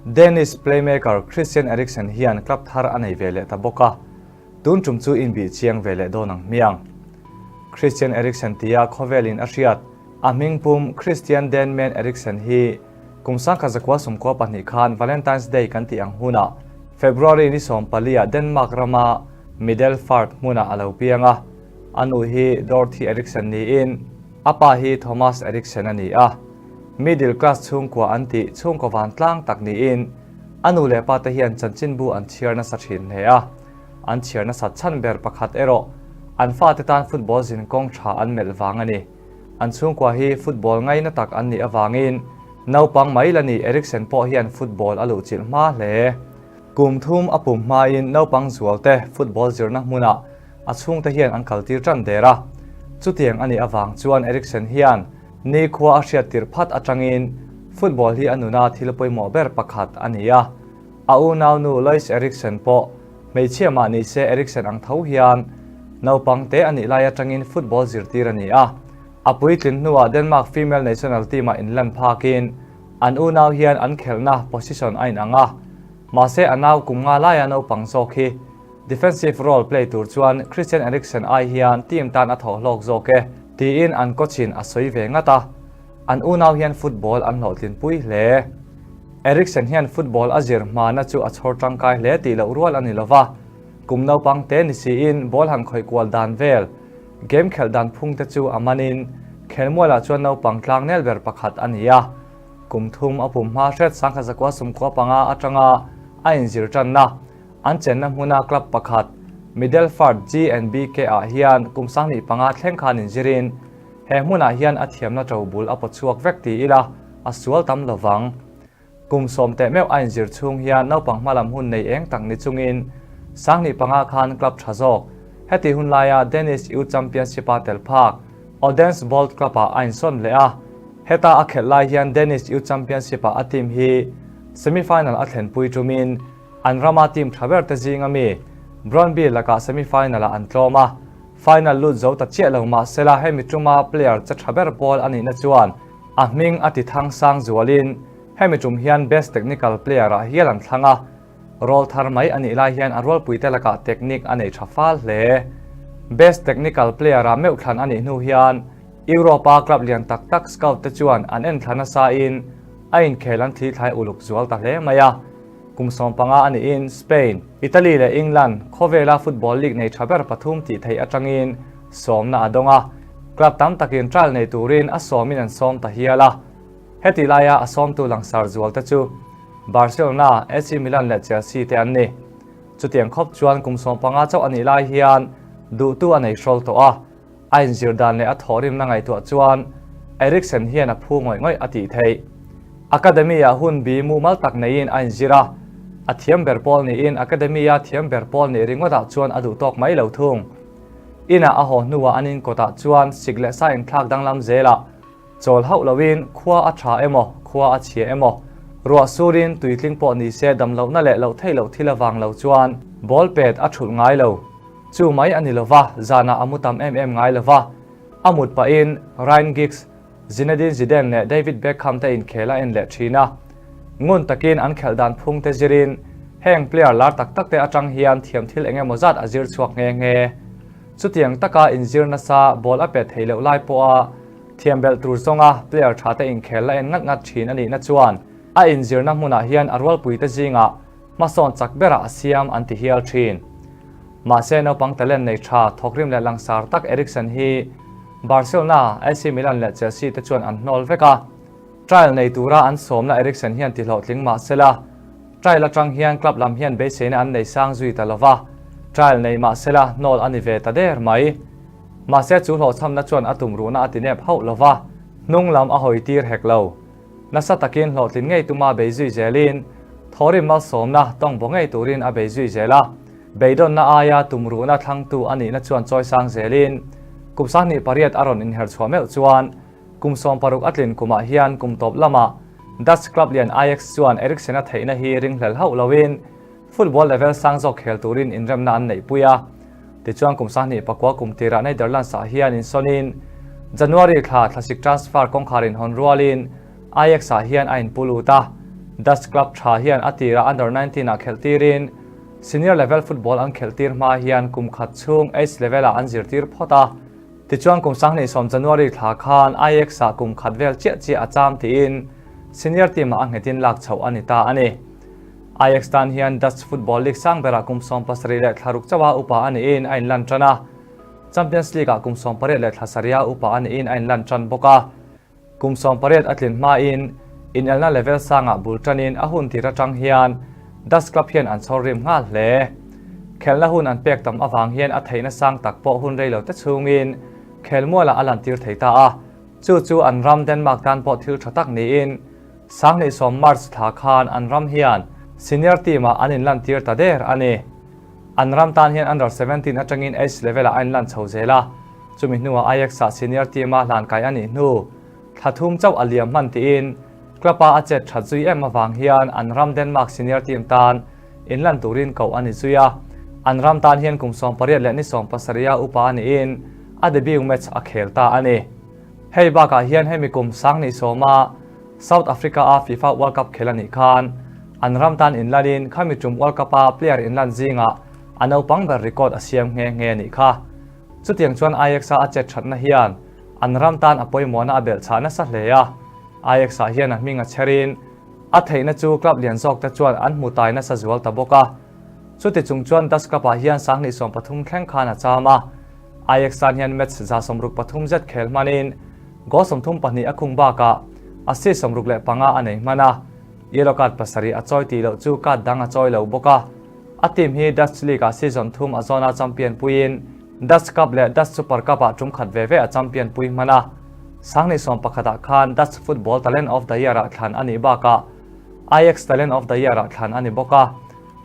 Danish playmaker Christian Eriksen hian club thar a nei ve leh ta bawk a, tun tum chu inbih chiang ve leh dawn ang hmiang. Christian Eriksen tia khawvelin a hriat, a hming pum Christian Denman Eriksen hi kum 1992 khan Valentine's Day kan tih ang hunah February ni 14 ah Denmark rama Middelfart hmunah a lo piang a, a nu hi Dorothy Eriksen niin a pa hi Thomas Eriksen a ni a. Middle class chhungkua an tih chhungkaw vantlang tak niin a nu leh pa te hian chanchinbu an chhiar nasa thin hle a. An chhiar nasat chhan ber pakhat erawh an fate tan football zin kawng tha an melh vang a ni. An chhungkua hi football ngaina tak an nih avangin naupang mai la ni Eriksen pawh hian football a luhchilh hma hle. Kum thum a pum hmain naupang zualte football zirna hmunah a chhungte hian an kaltir tan der a. Chutiang a nih avang chuan Eriksen hian Nikhua a hriat tirh phat atangin football hi a nuna thil pawimawh ber pakhat a ni a. A unaunu Lois Eriksen pawh hmeichhia mah ni se Eriksen ang tho hian naupang te a nih lai atangin football zirtir a ni a. A puitlin hnuah Denmark female national team-ah inlan phakin an unau hian an khelhna position a inang a. Mahse a nau kum nga laia naupang zawk hi Defensive role play tur chuan Christian Eriksen ai hian team tan a thawh hlawk zawk e, tiin an coach-in a sawi ve ngat a. An unau hian football an hlawhtlinpui hle. Eriksen hian football a zir hmana chu a chhawr tangkai hle tih loh rual a ni lova, kum naupang te ni siin ball han khawih kual dan vel, game khelh dan phung te chu a manin khelmualah chuan naupang tlang nel ber pakhat a ni a. Kum thum a pum hma hret 1995 atanga a inzir tanna. An chenna hmuna club pakhat, Middelfart GNBK ah hian kum 15 thleng khan inzirin, he hmunah hian a thiamna to bul a paw chhuak vek ti ila a sual tam lovang. Kum 10 teh meuh a inzir chhung hian naupang hmalam hun nei eng tak ni chungin 2005 khan club tha zawk, heti hun laia Danish Youth Championship-a tel phak Odense Bold Club-ah a insawn leh a. Heta a khelh lai hian Danish Youth Championship-ah a team hi semi-final a thlenpui tumin, An rama team tha ber te zinga mi Brøndby lakah semi-final ah an tlawm a, final lut zo ta chiah lo mah sela hemi tuma player che tha ber pawl a nihna chuan a hming a ti thang sang zualin hemi tum hian best technical player ah hial an thlang a, role thar mai a nih lai hian a rualpuite lakah technique a nei tha fal hle. Best technical player ah meuh thlan a nih hnu hian Europe-a club lian tak tak scout te chuan an en thla nasa in a inkhel an thli thlai uluk zual ta hle mai a. Kum 15 a niin Spain, Italy leh England khawvela football league nei tha ber pathum tih theih atangin sawmna a dawng a, club tam takin trial nei turin a sawmin an sawm ta hial a. Heti laia a sawmtu langsar zual te chu Barcelona, AC Milan leh Chelsea te an ni. Chutiang khawp chuan kum 15 chauh a nih lai hian duhtu a nei hrawl tawh a, A inzir dan leh a thawhrimna ngaihtuah chuan Eriksen hian a phu ngawih ngawih a tih theih. Academy-ah hun bi mumal tak neiin a inzir a, a thiam ber pawl niin Academy-a thiam ber pawl nih ringawtah chuan a duh tawk mai lo thung. Inah a haw hnuah an inkawtah chuan sik leh sa inthlak danglam zelah chawl hauh loin khua a tha emaw, khua a chhia emaw, ruah surin tuitling pawh ni se damlohna leh loh theih loh thil avang lo chuan ball pet a thulh ngai lo. Chu mai a ni lova, zanah a mu tam em em ngai lova. A mut pahin Ryan Giggs, Zinedine Zidane leh David Beckham te inkhel a en leh thin a. Ngun takin an khelh dan phung te zirin heng player lar tak tak te atang hian thiam thil eng emaw zat a zir chhuak nghe nghe. Chutiang taka inzir nasa ball a pet theih loh lai pawha thiam belh tur zawnga player tha te inkhel la en ngat ngat thin a nihna chuan a inzirna hmunah hian a rualpuite zingah hmasawn chak berah a siam an ti hial thin. Mahse naupang talent nei tha thawkrim leh langsar tak Eriksen hi Barcelona, AC Milan leh Chelsea te chuan an hnawl vek a. Trial nei tura an sawmna Eriksen hian ti hlawhtling mah sela, trial atang hian club lam hian beiseina an nei sang zui ta lova, trial nei mah sela hnawl a ni ve ta der mai. Mahse chu hlawhchhamna chuan a tumruhna a ti nep hauh lova, hnung lam a hawi tir hek lo. Nasa takin hlawhtlin ngei tuma bei zui zelin, thawrim malsawmna tawng baw ngei turin a bei zui zel a. Beidawnna aia tumruhna thlangtu a nihna chuan chawisang zelin, kum 28 a rawn inher chhuah meuh chuan kum 60 a tlin kumah hian kum tawp lamah Dutch club lian Ajax chuan Eriksen-a theihna hi ringhlel hauh loin football level sang zawk khel turin inremna an neihpui a. Tichuan kum 29 kum tirah Netherlands-ah hian insawnin January thla thlasik transfer kawngkhar inhawn rualin Ajax-ah hian a inpu lut a. Dutch club tha hian a tirah Under 19 ah khelh tirin senior level football an khelh tir hma hian kum khat chhung age level ah an zirtir phawt a. Tichuan kum 20 sawm January thla khan Ajax ah kum khat vel chiah chiah a cham tiin senior team ah a nghetin lak chhoh a ni ta a ni. Ajax tan hian Dutch football league sang berah kum 17 leh thla ruk chauha upa a niin a inlan tan a. Champions League ah kum 18 leh thla sarih a upa a niin a inlan tan bawk a. Kum 18 a tlin hmain inelna level sangah bul tanin a hun tir atang hian Dutch club hian an chhawr rim nghal hle. Khelna hun an pek tam avang hian a theihna sang tak pawh hun rei lo te chhungin khelmualah a lantir thei ta a. Chu chu an ram Denmark tan pawh thil tha tak niin 20 sawm March thla khan an ram hian senior team-ah an inlantir ta der a ni. An ram tan hian Under 17 atangin age level-ah a inlan chho zel a, chumi hnuah Ajax-ah senior team-a hlankai a nih hnu thla thum chauh a liam hman tiin club-a a chet that zui em avang hian an ram Denmark senior team tan inlan turin koh a ni zui a. An ram tan hian kum 18 leh ni 17 a upa a niin a debut match a khel ta a ni. Hei bakah hian hemi kum 20 sawma South Africa-a FIFA World Cup khel a nih khan an ram tan inlanin khami tum World Cup-a player inlan zingah a naupang ber record a siam nghe nghe a nih kha. Chutiang chuan Ajax-a a chet thatna hian an ram tan a pawimawhna a belh chhah nasa hle a. Ajax-ah hian a hming a chherin a theihna chu club lian zawk te chuan an hmu tai nasa zual ta bawk a. Chuti chung chuan Dutch club-ah hian 20 sawm pathum thleng khan a cham a. Ajax tan hian match 163 zet khel hmanin goal 32 a khung bakah assist 65 a nei hman a. Yellow card 7 a chawi tih loh chu card dang a chawi lo bawk a. A team hi Dutch League-ah season thum a zawna champion puiin Dutch Cup leh Dutch Super Cup-ah tum khat ve ve a champion pui hman a. 20 sawm pakhatah khan Dutch Football Talent of the Year-ah thlan a nih bakah Ajax Talent of the Year-ah thlan a ni bawk a.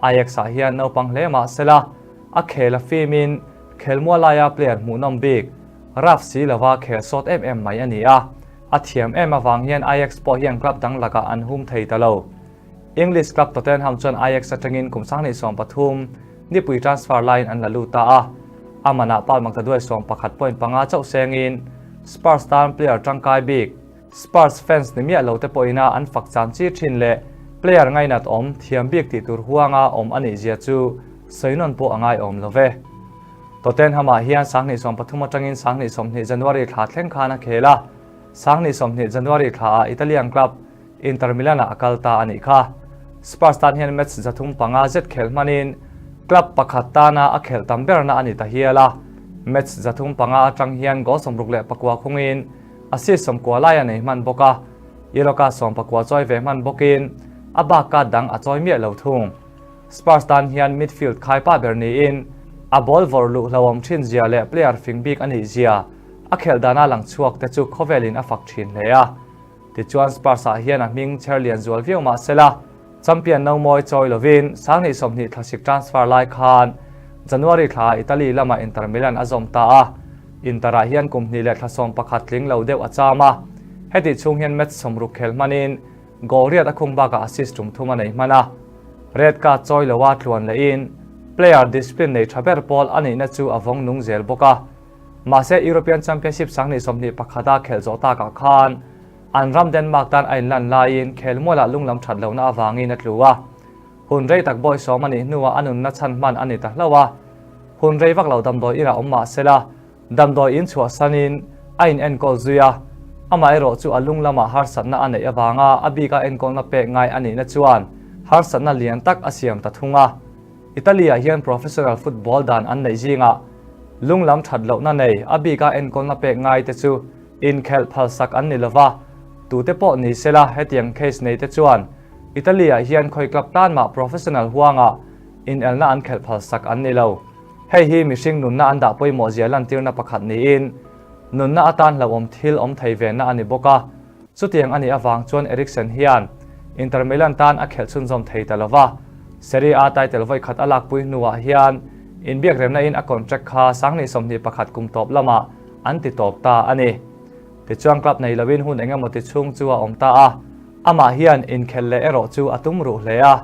Ajax-ah hian naupang hle mah sela a khel a fimin khelmual laia player hmuhnawm bik rough si lova khel sawt em em mai a ni a. A thiam em avang hian Ajax pawh hian club dang lakah an hum thei ta lo. English club Tottenham chuan Ajax atangin kum 20 sawm pathum nipui transfer laiin an la lut ta a. A manah pound maktaduai 11.5 chauh sengin Spurs tan player tangkai bik Spurs fans ni miah lo te pawhina an fak chan chi thin leh player ngainat awm thiam bik tih tur huanga awm a nih zia chu sawinawn pawh a ngai awm lo ve. Tottenham-ah hian 20 sawm pathum atangin 20 sawmhnih January thla thleng khan a khel a. 20 sawmhnih January thlaah Italian club Inter Milan-ah a kal ta a nih kha. Spurs tan hian match 305 zet khel hmanin club pakhat tana a khelh tam berna a ni ta hial a. Match 305 atang hian goal 69 khungin assist 90 lai a nei hman bawk a. Yellow card 19 chawi ve hman bawkin a bak card dang a chawi miah lo thung. Spurs tan hian midfield khaipa ber niin a ball vawrh luh hlauhawm thin zia leh player fing bik a nih zia a khelh dana lang chhuak te chu khawvelin a fak thin hle a. Tichuan Spurs-ah hian a hming chher lian zual viau mah sela champion no mawi chawi lovin 20 sawmhnih thlasik transfer lai khan January thlaah Italy lamah Inter Milan a zawm ta a. Inter-ah hian kum hnih leh thla 11 tling lo deuh a cham a. Hetih chhung hian match 60 khel hmanin goal riat a khung bakah assist tum thum a nei hman a. Red card chawi loa tluan lehin player discipline nei tha ber pawl a nihna chu a vawng nung zel bawk a. Mahse European Championship 20 sawmhnih pakhat-a khelh zawh takah khan an ram Denmark tan a inlan laiin khelmualah lunglam that lohna avangin a tlu a. Hun rei tak bawi sawm a nih hnuah a nunna chhan hman a ni ta hlauh a. Hun rei vak lo damdawi inah awm mah sela damdawi in chhuahsanin a in enkawl zui a. Amah erawh chu a lung lamah harsatna a neih avanga a bika enkawlna pek ngai a nihna chuan harsatna lian tak a siam ta thung a. Italy-ah hian professional football dan an neih zingah lunglam that lohna nei a bika enkawlna pek ngai te chu inkhelh phalsak an ni lova. Tute pawh ni sela hetiang case nei te chuan Italy-ah hian khawi club tan mah professional huanga inelna an khelh phalsak an ni lo. Hei hi mihring nunna an dah pawimawh zia lantirna pakhat niin nunna atan hlauhawm thil awm thei venna a ni bawk a. Chutiang a nih avang chuan Eriksen hian Inter Milan tan a khelh chhunzawm thei ta lova. Serie A title vawi khat a lakpui hnuah hian inbiak remna in a contract kha 20 sawmhnih pakhat kum tawp lamah an ti tawp ta a ni. Tichuan club nei lovin hun engemaw ti chhung chu a awm ta a. Amah hian inkhel leh erawh chu a tum ruh hle a.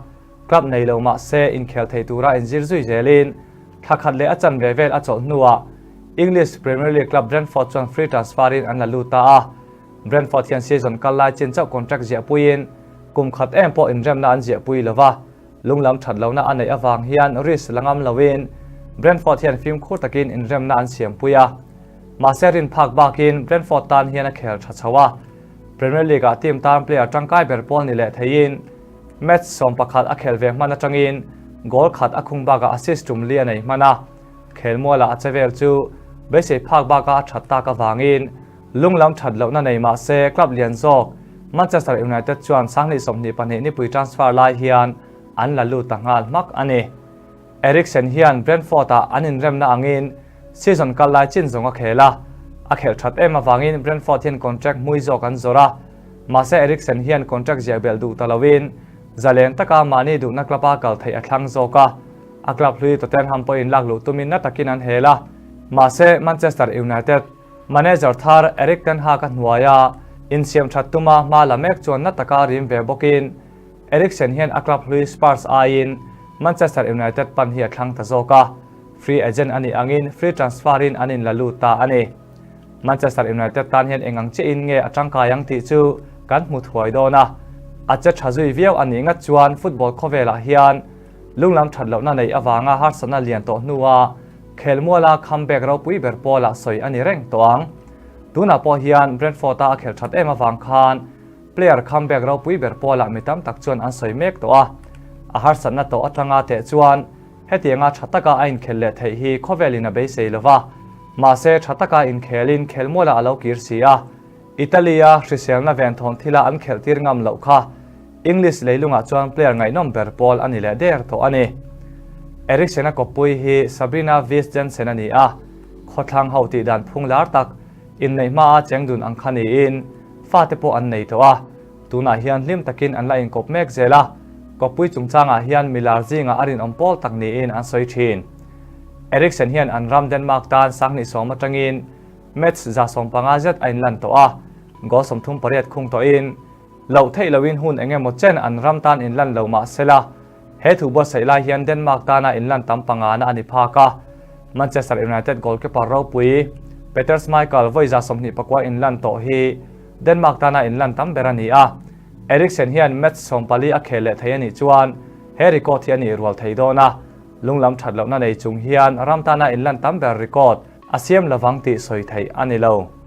Club nei lo mah se inkhel thei tura inzir zui zelin thla khat leh a chan ve vel a chawlh hnuah English Premier League club Brentford chuan free transfer in an la lut ta a. Brentford hian season kal lai chin chauh contract ziah puiin Kum khat em pawh inremna an ziahpui lo va, lunglam that lohna a neih avang hian risk la ngam loin Brentford hian fimkhur takin inremna an siampui a. Mahse rin phak bakin Brentford tan hian a khel tha chho a, Premier League-ah team tan player tangkai ber pawl ni leh theiin match 11 a khel ve hman atangin goal khat a khung bakah assist tum li a nei hman a. Khelmualah a che vel chu beisei phak baka a that tak avangin lunglam that lohna nei mah se club lian zawk Manchester United chuan 2022 nipui transfer lai hian an la lut ta nghal hmak a ni. Eriksen hian Brentford-ah an inremna angin season kal lai chin zawng a khel a, a khelh that em avangin Brentford hian contract hmui zawk an zawrh a, mahse Eriksen hian contract ziah belh duh ta loin zalen taka mahni duhna club-a kal theih a thlang zawk a, a club hlui Tottenham pawhin lak luh tumin na takin an hel a, mahse Manchester United manager thar Erik ten Hag a hnuaia insiam that tuma hma la mek chuan na taka rim ve bawkin Eriksen hian a club hlui Spurs aiin Manchester United pan hi a thlang ta zawk a, free agent a nih angin free transfer-in an inla lut ta a ni. Manchester United tan hian eng ang chiahin nge a tangkai ang tih chu kan hmu thuai dawn a, a che tha zui viau a nih ngat chuan football khawvelah hian lunglam that lohna neih avanga harsatna lian tawh hnua khelmuala comeback ropui ber pawlah sawi a ni reng tawh ang. Tunah pawh hian Brentford-a a khel that em avang khan Player comeback ropui ber pawlah mi tam tak chuan an sawi mek tawh a, a harsatna tawh atanga teh chuan hetianga tha taka a inkhel leh theih hi khawvelin a beisei lo va, mahse tha taka inkhelin khelmualah a lo kir si a, Italy-a hriselna venthawn thila an khelh tir ngam loh kha English leilungah chuan player ngaihnawm ber pawl a ni leh der tawh a ni. Eriksen-a kawppui hi Sabrina Wies Jensen a ni a, khawthlang ho tih dan phung lar tak inneih hmaa cheng dun ang kha niin Fate pawh an nei tawh a, tunah hian hlim takin an la inkawp mek zel a, kawppui chungchangah hian milar zingah a rinawm pawl tak niin an sawi thin. Eriksen hian an ram Denmark tan 2010 atangin match 150 zet a inlan tawh a, goal 38 khung tawhin loh theih lohin hun eng emaw chen an ram tan inlan lo mah sela, He thu buatsaih lai hian Denmark tana inlan tam pangana a ni phak a, Manchester United goalkeeper ropui Peter Schmeichel vawi 24 inlan tawh hi Denmark tana inlan tam ber a ni a, Eriksen hian match 14 a khel leh thei a nih chuan he record hi a nih rual thei dawn a, lunglam that lohna nei chung hian ram tana inlan tam ber record a siam lovang tih sawi theih a ni lo.